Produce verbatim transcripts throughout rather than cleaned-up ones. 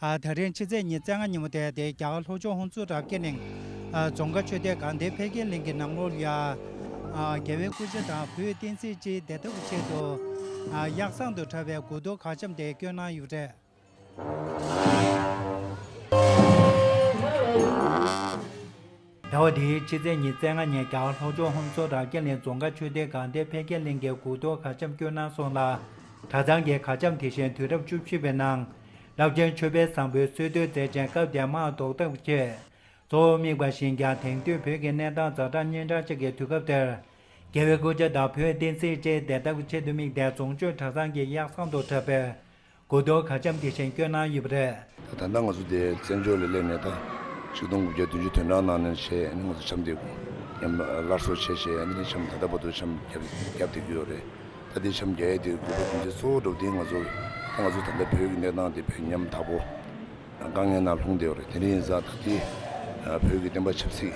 ཨ། ད་རིང་ཕྱི་ཚེས་ཉི་ཤུ་རྩ་ལྔ་ཉིན་མོ་དེ་དེ་རྒྱ་གར་ལྷོ་ཕྱོགས་ཧུན་སུར་རབ་རྒྱས་གླིང་ཨ། རྫོང་དཀར་ཆོས་སྡེ་དགའ་ལྡན་འཕེལ་རྒྱས་གླིང་གི་ནང་ལོགས་ལ་ཡ། ཨ། རྒྱལ་བའི་སྐུ་ཕྱྭ་དང་བོད་བསྟན་སྲིད་སྤྱིའི་བདེ་ཐབས་ཀྱི་ཆེད་དུ། ཨ། གཡག་ཟམ་དུ་གྲགས་པའི་མགུ་ཏོ་གར་འཆམ་དེ་བསྐྱོན་གནང་ཡོད་པ་རེད། ཟླ་བ་འདིའི་ཕྱི་ཚེས་ཉི་ཤུ་རྩ་ལྔ་ཉིན་རྒྱ་གར་ལྷོ་ཕྱོགས་ཧུན་སུར་རབ་རྒྱས་གླིང་རྫོང་དཀར་ཆོས་སྡེ་དགའ་ལྡན་འཕེལ་རྒྱས་གླིང་གི་མགུ་ཏོ་གར་འཆམ་བསྐྱོན་གནང་སོང་ལ། གྲྭ་ཚང་གི་གར་འཆམ་དེ་བཞིན་དུས་རབས་བཅུ་བཞི་པའི་ནང་རླབས་ཆེན་ཆོས་དཔལ་བཟང་པོའི་གསོལ་སྟོན་མཛད་ཅིང་སྐབས་དེར་དམག་ཟློག་ཐབས་ཀྱི་ཆེད། གཙོ་བོ་དམིགས་པ་བཞིན་ཀྱང་དེང་དུས་བོད་ཀྱི་གནས་སྟངས་ཛ་དྲག་སྙན་གྲགས་ཅན་གྱི་དུས་སྐབས་དེར། རྒྱལ་བའི་སྐུ་ཕྱྭ་དང་བོད་བསྟན་སྲིད་སྤྱིའི་བདེ་ཐབས་ཀྱི་ཆེད་དུ་དམིགས་ཏེ་རྫོང་ཆོས་གྲྭ་ཚང་གི་གཡག་ཟམ་དུ་གྲགས་པའི་མགུ་ཏོ་གར་འཆམ་དེ་བཞིན་བསྐྱོན་གནང་ཡོད་པ་རེད། ད་ལྟ་ང་ཚོ་དེ་བཙན་བྱོལ་ལ་སླེབས་ནས་ད་ཆིག་སྟོང་དགུ་བརྒྱ་བདུན་ཅུ་དོན་གྲངས་ནང་ནས་བྱས་ནས་ང་ཚོ་འཆམ་དེ་མཉམ་སླར་གསོ་བྱས་བྱས་ནས་འཆམ་ད་ལྟ་བར་དུ་འཆམ་རྒྱབ་རྒྱབ་བསྡད་ཀྱི་ཡོད་རེད། ད་དེ་འཆམ་རྒྱག་ཡས་དེ་དགོས་པ་དོན་ཆེན་གཙོ་བོ་འདྲ་བོ་དེ་ང་ཚོ་ད་ང་ཚོ་ད་ལྟ་བོད་ཀྱི་གནས་སྟངས་དེ་དཔེ་ཉམ་ཐག་པོ་དཀའ་ངལ་ནང་ལྷུང་བསྡད་ཡོད་རེད། དེ་འདྲ་ཡིན་ཙང་ད་ལྟའི་བོད་ཀྱི་བསྟན་པ་ཆབ་སྲིད་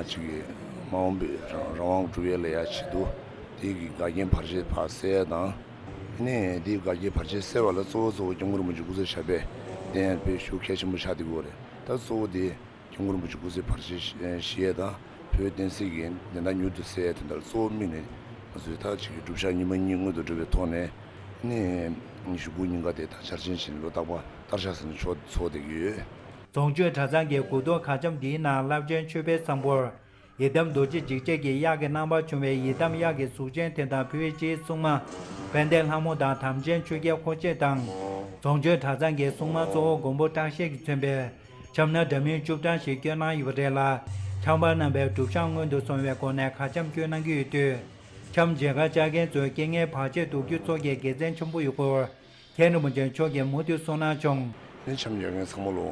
ཅིག་གི་མ་འོངས་པའི་རང་དབང་སྒྲུབ་ཡས་ལ་ཡ་ཆེད་དུ་དེ་གི་འགལ་རྐྱེན་བར་ཆད་ཕར་སེལ་ཡས་དང་། ནས་དེའི་འགལ་རྐྱེན་བར་ཆད་སེལ་བ་ལ་གཙོ་བོ་གཙོ་བོ་སྐྱབས་མགོན་རིན་པོ་ཆེ་སྐུ་ཚེ་ཞབས་པད་བརྟན་ཡས་དཔེ་ཤུགས་གལ་ཆེན་པོ་ཆགས་བསྡད་ཀྱི་ཡོད་རེད། ད་གཙོ་བོ་དེ་སྐྱབས་མགོན་རིན་པོ་ཆེ་སྐུ་ཚེ་བར་ཆད་ཞི་ཡས་དང་བོད་བསྟན་སྲིད་ཀྱི་བདེན་མཐའ་མྱུར་དུ་གསལ་ཡས་དོན་དག་ལ་གཙོ་བོ་དམིགས་ནས་ང་ཚོས་ད་ཅིག་གི་སྒྲུབ་ཞག་ཉི་མ་གཉིས་སྔོན་དུ་འགྲོ་བའི་ཐོག་ནས་ནས་ཉི་ཤུ་དགུ་ཉིན་ཀ་དེ་ད་འཆར་ཅན་བྱས་ནས་ལོ་རྟག་པར་བསྟར་ཞག་ཟིན་ཚོགས་ཚོགས་བསྡད་ཀྱི་ཡོད། རྫོང་ཆོས་གྲྭ་ཚང་གི་མགུ་ཏོ་གར་འཆམ་འདིའི་ནང་རླབས་ཆེན་ཆོས་དཔལ་བཟང་པོར། ཡི་དམ་རྡོ་རྗེ་འཇིགས་བྱེད་ཀྱི་གཡག་གི་རྣམ་པར་བྱུང་བའི་ཡི་དམ་གཡག་གི་གཟུགས་ཅན་དེ་དང་བོད་སྤྱིའི་སྲུང་མ་དཔལ་ལྡན་ལྷ་མོ་དང་དམ་ཅན་ཆོས་རྒྱལ་འཁོར་བཅས་དང་། རྫོང་ཆོས་གྲྭ་ཚང་གི་སྲུང་མ་གཙོ་བོ་མགོན་པོ་བཀྲ་ཤིས་ཀྱིས་མཚོན་པའི་ཆམ་སྣ་འདྲ་མིན་བཅུ་གྲངས་ཤིག་བསྐྱོན་གནང་ཡོད་པ་རེད་ལ། ཆམ་པ་རྣམ་པའི་སྒྲུབ་ཞགས་སྔོན་དུ་སོང་བའི་སྒོ་ནས་གར་འཆམ་བསྐྱོན་གནང་གི་ཡོད་དུས། འཆམ་མཇལ་ཁ་བཅར་མཁན་ཚོས་རྐྱེན་ངན་བར་ཆད་ཟློག་རྒྱུ་སོགས་ཀྱི་དགེ་མཚན་ཆེན་པོ་ཡོད་སྐོར། མཁན་རིན་པོ་ཆེ་མཆོག་གིས་མུ་མཐུད་གསུངས་གནང་བྱུང་། ཨ་ནི་འཆམ་རྒྱག་མཁན་ཚང་མ་ལོ་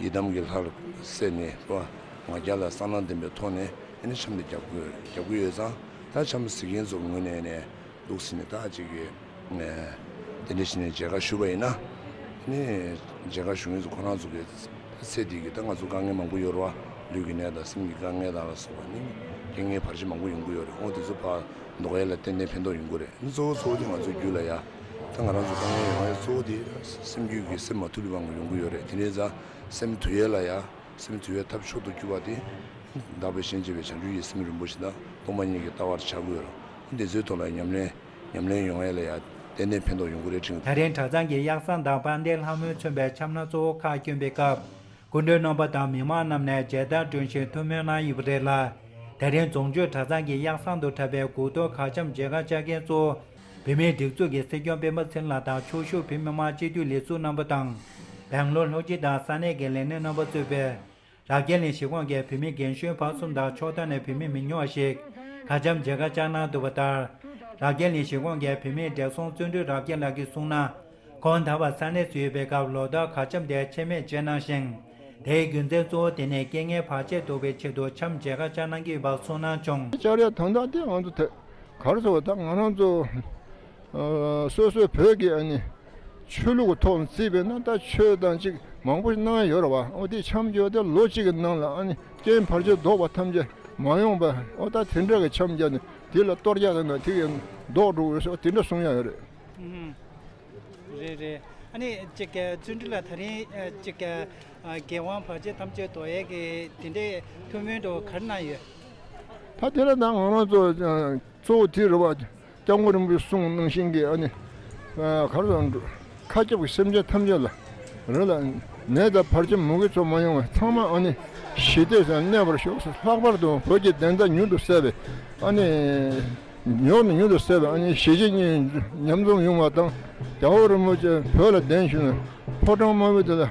ཡི་དམ་གྱི་ལྷར་གསལ་ནས་ལོ་ང་རྒྱལ་ལ་གསང་གནང་ལྡན་པའི་ཐོག་ནས་ཨ་ནི་འཆམ་དེ་རྒྱག་དགོས་རྒྱག་གི་ཡོད་ཙང་། ད་འཆམ་གཟིགས་མཁན་ཚོ་ངོས་ནས་ནས་འདུག་ཟིན་ནས་ད་ཅིག་གི་དེ་འདྲ་ཞིག་ནས་མཇལ་ཁ་ཞུ་བ་ཡིན་ན། ཨ་ནི་མཇལ་ཁ་ཞུ་མཁན་ཚོ་ཁོ་རང་ཚོ་གི་ཚེ་འདི་གི་ད་ང་ཚོ་དཀའ་ངལ་མང་པོ་ཡོད་རེད་བ། ལུས་ཀྱི་ནད་དང་སེམས་ཀྱི་དཀའ་ངལ་དང་ལ་སོགས་པ་ནི་རྐྱེན་ངན་བར་ཆད་མང་པོ་ཡོང་གི་ཡོད་རེད། འོ་དེ་ཚོ་ཕར་ཟློག་ཡས་ལ་ཏན་ཏན་ཕན་ཐོགས་ཡོང་གི་རེད། ཨ་ནི་གཙོ་བོ་གཙོ་བོ་དེ་ང་ཚོའི་རྒྱུད་ལ་ཡ། ད་ང་རང་ཚོ་དཀའ་ངལ་ཡོང་ཡ་གཙོ་བོ་དེ་སེམས་རྒྱུད་ཀྱི་སེམས་མ་དུལ་བའི་དབང་གིས་ཡོང་གི་ཡོད་རེད། དེ་འདྲ་ཙང་སེམས་དུལ་ཡ་ལ་ཡ། སེམས་དུལ་བའི་ཐབས་མཆོག་ཏུ་གྱུར་པ་དེ། བདག་པས་གཞན་གཅེས་པའི་བྱང་ཆུབ་ཀྱི་སེམས་རིན་པོ་ཆེ་དང་སྟོང་པ་ཉིད་ཀྱི་ལྟ་བར་བྱ་དགོས་རེད། འདི་ཚོའི་ཐོག་ལ་ཉམས་ལེན་ཉམས་ལེན་ཡོང་ཡ་ལ་ཡ་ཏན་ཏན་ཕན་ཐོགས་ཡོང་གི་རེད་དྲན། ད་རིང་གྲྭ་ཚང་གི་གཡག་ཟམ་དང་དཔལ་ལྡན་ལྷ་མོས་མཚོན་པའི་ཆམ་སྣ་གཙོ་བོ་ཁག་བསྐྱོན་པའི་སྐབས། སྐུ་མགྲོན་རྣམ་པ་དང་མི་མང་རྣམས་ནས་མཇལ་དར་སྒྲོན་བཞིན་ཐུགས་སྨོན་གནང་ཡོད་པ་རེད་ལ། དེ་རིང་རྫོང་ཆོས་གྲྭ་ཚང་གི་གཡག་ཟམ་དུ་གྲགས་པའི་མགུ་ཏོ་གར་འཆམ་མཇལ་ཁ་བཅར་མཁན་གཙོ་བོ། བོད་མིའི་སྒྲིག་འཛུགས་ཀྱི་སྲིད་སྐྱོང་སྤེན་པ་ཚེ་རིང་ལགས་དང་ཕྱོགས་བཞུགས་བོད་མི་མང་སྤྱི་འཐུས་ལས་ཟུར་རྣམ་པ་དང་། སྦེང་ལོར་ལྷོ་སྤྱི་དང་ས་གནས་ཀྱི་ལས་སྣེ་རྣམ་པ་གཙོས་པའི་རབ་རྒྱས་གླིང་གཞིས་ཁོངས་ཀྱི་བོད་མི་རྒན་གཞོན་བར་གསུམ་དང་ཕྱོགས་མཐའ་ནས་བོད་མི་མི་ཉུང་བ་ཞིག་གར་འཆམ་མཇལ་ཁ་བཅར་གནང་འདུག་པ་ལྟར། རབ་རྒྱས་གླིང་གཞིས་ཁོངས་ཀྱི་བོད་མིའི་བགྲེས་སོང་བརྩོན་འགྲུས་རབ་རྒྱས་ལགས་ཀྱིས་གསུངས་ན། ཁོང་ད་བར་ས་གནས་སུ་ཡོད་པའི་སྐབས་ལོ་ལྟར་གར་འཆམ་དེ་ཆད་མེད་བྱེད་གནང་ཞིང་། དེའི་རྒྱུ་མཚན་གཙོ་བོ་དེ་ནི་རྐྱེན་ངན་བར་ཆད་ཟློག་པའི་ཆེད་དུ་འཆམ་མཇལ་ཁ་བཅར་གནང་གི་ཡོད་པ་གསུངས་གནང་བྱུང་། བཅར་ཡ་དོན་དག་དེ་ང་ཚོ་དེ་ག་རེ་ཟེར་བ་ད་ང་རང་ཚོ་ཨ་སོ་སོའི་བོད་ཀྱི་ཨ་ནི་ཆོས་ལུགས་ཀྱི་ཐོག་ནས་བརྩིས་པས་ན་ད་ཆོས་དང་ཅིག་མང་པོ་ཞིག་གནང་ཡོད་རེད་བ། འོ་དེ་འཆམ་རྒྱག་དེ་ལོ་གཅིག་གི་ནང་ལ་ཨ་ནི་རྐྱེན་བར་ཆད་ཟློག་པ་ཐམས་ཅད་མ་ཡོང་བ། འོ་ད་དེ་འདྲ་གི་འཆམ་རྒྱག་ནས་དེ་ལ་གཏོར་རྒྱག་དང་དེ་གི་ཟློག་འགྲོ་དགོས་སོགས་དེ་འདྲ་གསུང་ཡ་ཡོད་རེད། ཨུ་ཧུམ། རེད་རེད། ཨ་ནི་ཅིག་གི་བརྩོན་འགྲུས་ལ་ད་རིང་ཨ་ཅིག་གི་ཨ་འགན་དབང་བར་ཆད་ཐམས་ཅད་ཟློག་ཡས་ཀྱི་དེ་འདྲའི་ཐུགས་སྨོན་དུ་ག་རེ་གནང་ཡོད། ད་དེ་ལ་ད་ང་རང་ཚོ་ཨ་གཙོ་བོ་དེ་རེད་བ། སྐྱབས་མགོན་རིན་པོ་ཆེས་གསུངས་ནང་བཞིན་གྱི་ཨ་ནི་ཨ་ག་རེ་ཟེར་འགྲོ། མཁའ་ཁྱབ་ཀྱི་སེམས་ཅན་ཐམས་ཅད་ལ་རེད་ལ་ནད་དང་བར་ཆད་མུ་གེ་ཚོ་མ་ཡོང་བ་ཚང་མ་ཨ་ནི་ཞི་བདེ་ཟེར་གནས་པར་ཤོག། ལྷག་པར་དུ་བོད་ཀྱི་བདེན་མཐའ་མྱུར་དུ་གསལ་བའི་ཨ་ནི། མྱུར་ནས་མྱུར་དུ་གསལ་བའི་ཨ་ནི་ཞི་བྱེད་གཉིས་མཉམ་འཛོམས་ཡོང་བ་དང་། རྒྱལ་བ་རིན་པོ་ཆེ་བོད་ལ་གདན་ཞུས་ནས་ཕོ་བྲང་དམར་པོ་དེ་ལ་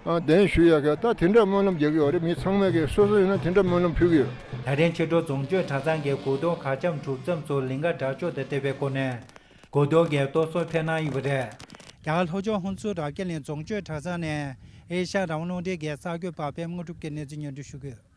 ཨ་གདན་ཞུ་ཡག་གི་ད་དེ་འདྲ་སྨོན་ལམ་རྒྱག་གི་ཡོད་རེད། མི་ཚང་མས་ཀྱི་སོ་སོ་ཡིན་ན་དེ་འདྲ་སྨོན་ལམ་ཕུལ་གི་ཡོད། ད་རིང་ཕྱི་དྲོ་རྫོང་ཆོས་གྲྭ་ཚང་གི་མགུ་ཏོ་གར་འཆམ་གྲུབ་མཚམས་སུ་ལིང་ག་སྒྲ་སྒྱུར་དང་འབྲེལ་བའི་སྒོ་ནས་མགུ་ཏོ་གི་གཏོར་ཟོར་ཕེབས་གནང་ཡོད་པ་རེད། རྒྱ་གར་ལྷོ་ཕྱོགས་ཧུན་སུར་རབ་རྒྱས་གླིང་རྫོང་ཆོས་གྲྭ་ཚང་ནས་ཨེ་ཤ་ཡ་རང་དབང་རླུང་འཕྲིན་གྱི་གསར་འགོད་པ་པད་མ་དངོས་གྲུབ་ཀྱིས་གནས་ཚུལ་སྙན་སྒྲོན་ཞུ་གི་ཡོད།